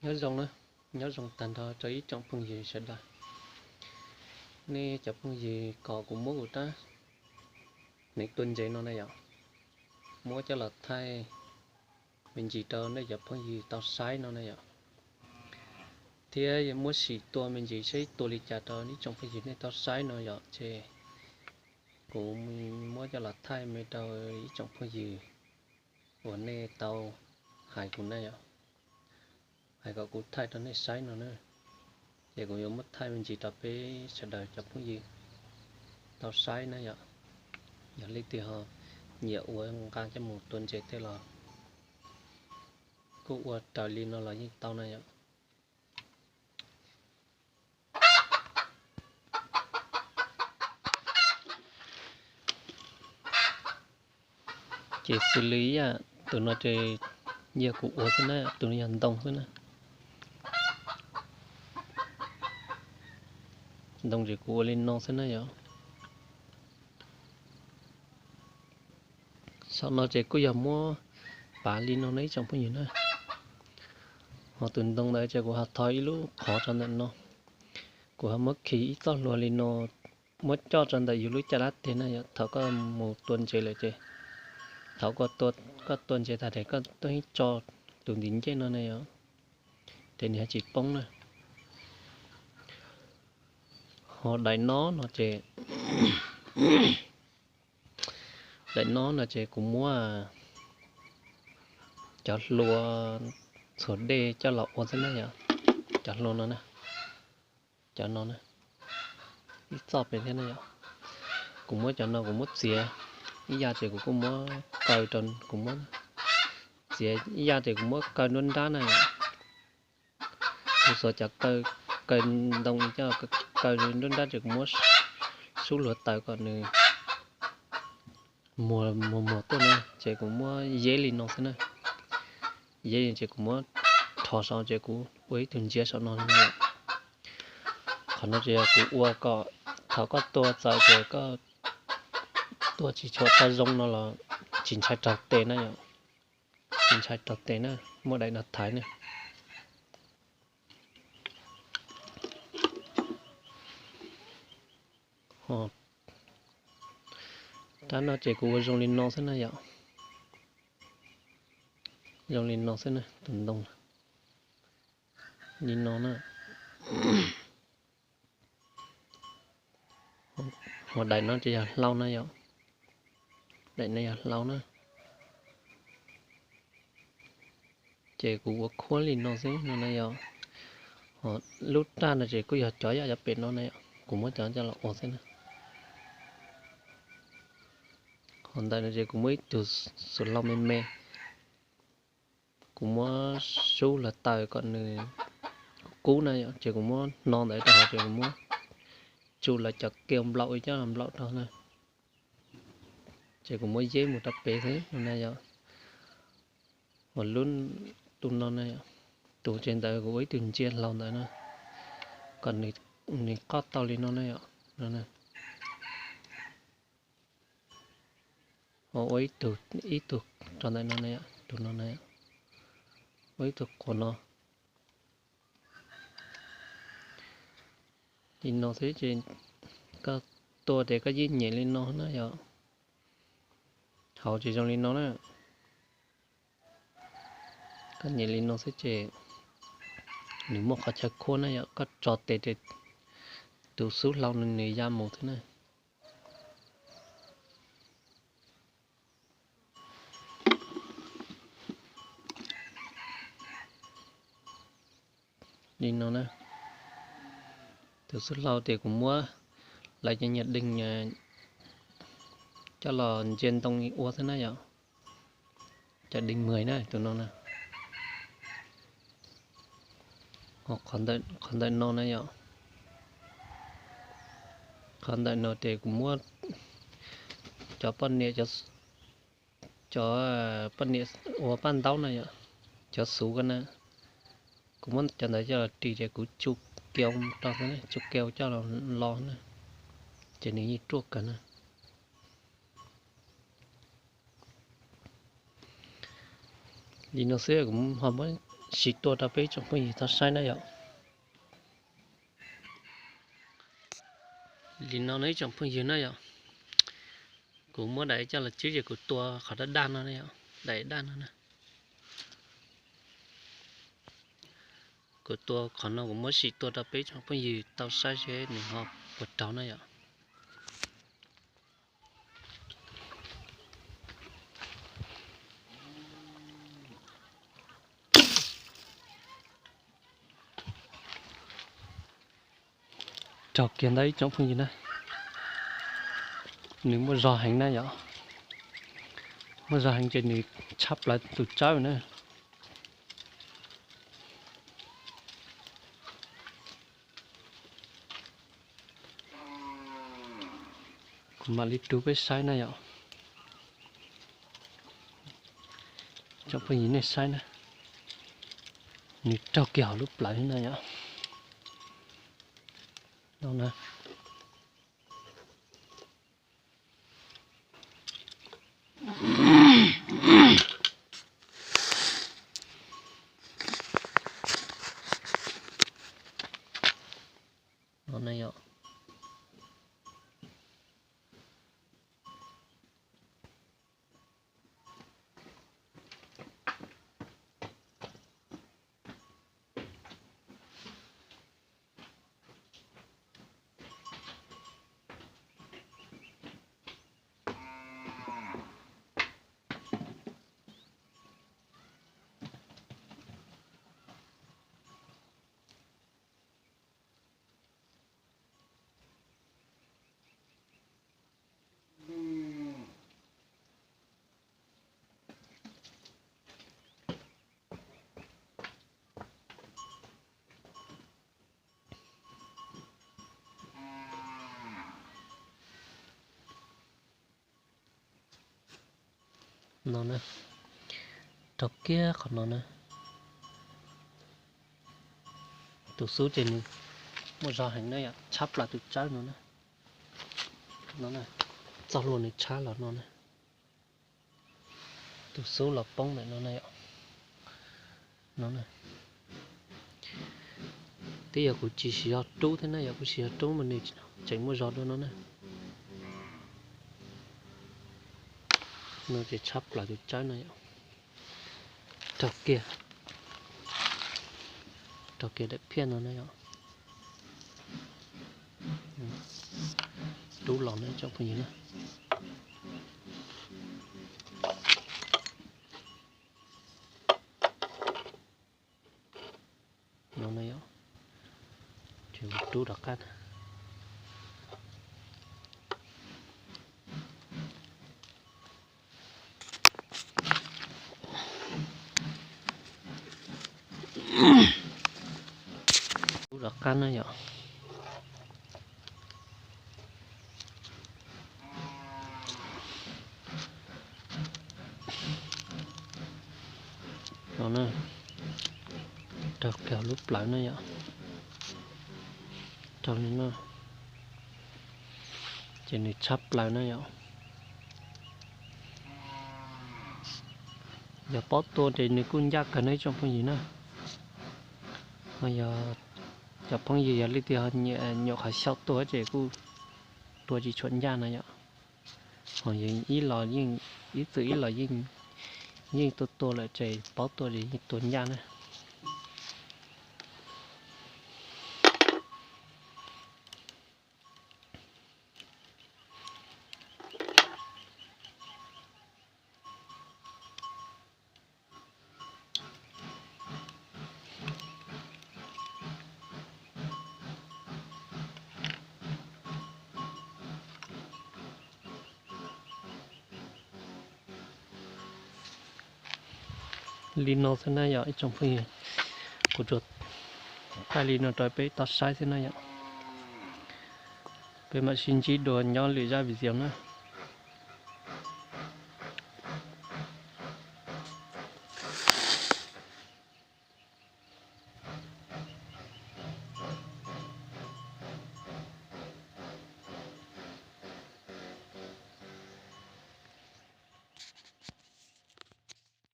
Nyob zoo na, nyob zoo tag nrho rau ib tsoom phooj ywg sawv daws. Nej cov phooj ywg kom kuv muab kuv rab hneev tua ntses no na yom, muab coj los thaij me ntsis rau nej cov phooj ywg tau saib no na yom, thiab muab sim tua me ntsis saib tua li cas rau ib tsoom phooj ywg nej tau saib no yom, ces kuv muab coj los thaij me rau ib tsoom phooj ywg uas nej tau hais kuv na yom, hais kom kuv thaij rau nej saib no na. Ces kuv yuav muab thaij me ntsis rau peb sawv daws cov phooj ywg tau saib na yom. Yog leej twg ho nyiam ua nqa coj mus tua ntses tej los kuj ua raws li no los yeej tau na yom. Ces xws li ib yam tus no ces yog kuv ua xwb na, tus no yog ntoo xwb na. Ntoo ces kuv ua li no xwb na yom. Saum no ces kuj yog muab pav li no na ib tsoom phooj ywg na. Ho tus ntoo ntawd ces kuv ho tho ib lub qhov rau ntawm no. Kuv ho muab khi ib txoj hlua li no, muab coj rau ntawm yus lub caj dab teg na yom. Thaum koj mus tua ntses lawm ces, thaum koj tua ntses tag ces koj tuaj ib tso tus ntiv ncej no na yom, ces nws ho tsis poob na. Ho daim no no ces, daim no no ces kuv muab cov hlua txhuam dej coj los ua xwb na yom. Cov hlua no, cov no, ib txoj pem thiab na yom. Kuv muab cov no kuv muab txiav ib yam ces kuv kuj muab kaw rau, kuv muab txiav ib yam ces kuv muab kaw nruab nrab na. Kuv xuas cov kaw ntoo coj kaw nruab nrab ces kuv muab sub hluav taws kom nws muag muag tuaj na, ces kuv muab yeb li no xwb na. Yeb li ces kuv muab rho saum ces kuv ua ib tug ntsia saum no. Qhov no ces yog kuv ua kom thaum koj tua txawm ces koj tua tsis tshua tau zoo no los tsis ntshai raug tes na yom. Tsis ntshai raug tes na, muab daim no thaiv na. Rab no ces kuv ua zoo li no xwb na yom. Zoo li no xwb na, tus ntoo li no na. Ho daim no ces yog hlau na yom. Daim no yog hlau na. Ces kuv ua khuab li no xwb no na yom. Ho lub raj no ces kuj yog cov yam cov pem no na yom, kuv muab cov coj los ua xwb na. Ho ntawm no ces kuv muab ib tug xuv hlau me me, kuv muab sub hluav taws kom nws kub na yom, ces kuv muab hno ntawd rau hauv ces kuv muab tsuj lawv cov keo nplaum coj los nplaum rau na. Ces kuv muab yeb mus rau pem xwb no na yom. Ua lub tus no na, tus tseg ntawd kuv ua ib tug ntsia hlau ntawd na, kom nws qoj tau li no na yom. Ua ib tug, ib tug rau ntawm no na, tus no na, ua ib tug quas no. Li no xwb ces koj tua ces koj yeej nyem li no na yom. Hauv ces zoo li no na. Koj nyem li no xwb ces nws muaj qhov chaw khuab na yom, koj tso tes ces tus xub hlau nws ya mus xwb na. Li no na, tus xub hlau ces kuv muab lawv cov nyias deeg coj los ntsia ntoo ua xwb na yom. Cov deeg mws na, tus no na. Qhov ntawm no na yom. Qhov ntawm no ces kuv muab cov poj niam, cov poj niam ua paj ntaub na yom, cov xuv ko na, kuv muab cov ntawd coj los ris ces kuv tsuj keo rau xwb, tsuj keo coj los lo na, ces nws yeej ruaj kawg na. Li no xwb kuv ho muab sim tua rau peb tsoom phooj ywg tau saib na yom. Li no no ib tsoom phooj ywg na yom, kuv muab daim coj los tswb ces kuv tua qhov daj daj no, daim daj no na. Kuv tua qhov no kuv muab sim tua rau peb tsoom phooj ywg tau saib seb nws ho puas raug na yom. Raug kiag ntawm ib tsoom phooj ywg na. Nws muaj zog heev na yom. Muaj zog heev ces nws tshab plaws tus tsawb na. Kuv mam li rub peb saib na yom. Tsoom phooj ywg nej saib na, nws raug kiag hauv lub plawv na yom. No na, raug kiag qhov no na. Tus xub ces nws muaj zog heev na yom, tshab plaws tus tsawb no na. No, txoj hlua nws tshab los no na. Tus xub los poob ntawm no na yom. No, twb yog kuv tsis siv zog rub thiab na, yog kuv siv zog rub mas nws tseem muaj zog dua no na. No ces tshab plaws tus tsawb no yom. Raug kiag, raug kiag daim phiaj no na yom. Rub los na tsoom phooj ywg na. No na yom, ces rub rov qab. Rub rov qab na yom. No, raug kiag lub plawv na yom. Raug li no, ces nws tshab plaws na yom. Yog paub tua ces nws kuj ncaj kawg na ib tsoom phooj ywg na. Ho yog cov phooj ywg yog leej twg nyuam qhuav xyaum tua ces kuj tua tsis tshua ncaj na yom. Ho yog ib los yeej, ib txwm ib los yeej tua tua lawm ces paub tua ces yeej tua ncaj na. Li no xwb na yom ib tsoom phooj ywg, kuv tsuas thaij li no rau peb tau saib xwb na yom. Peb mam sib ntsib dua nyob lwm zaj video na.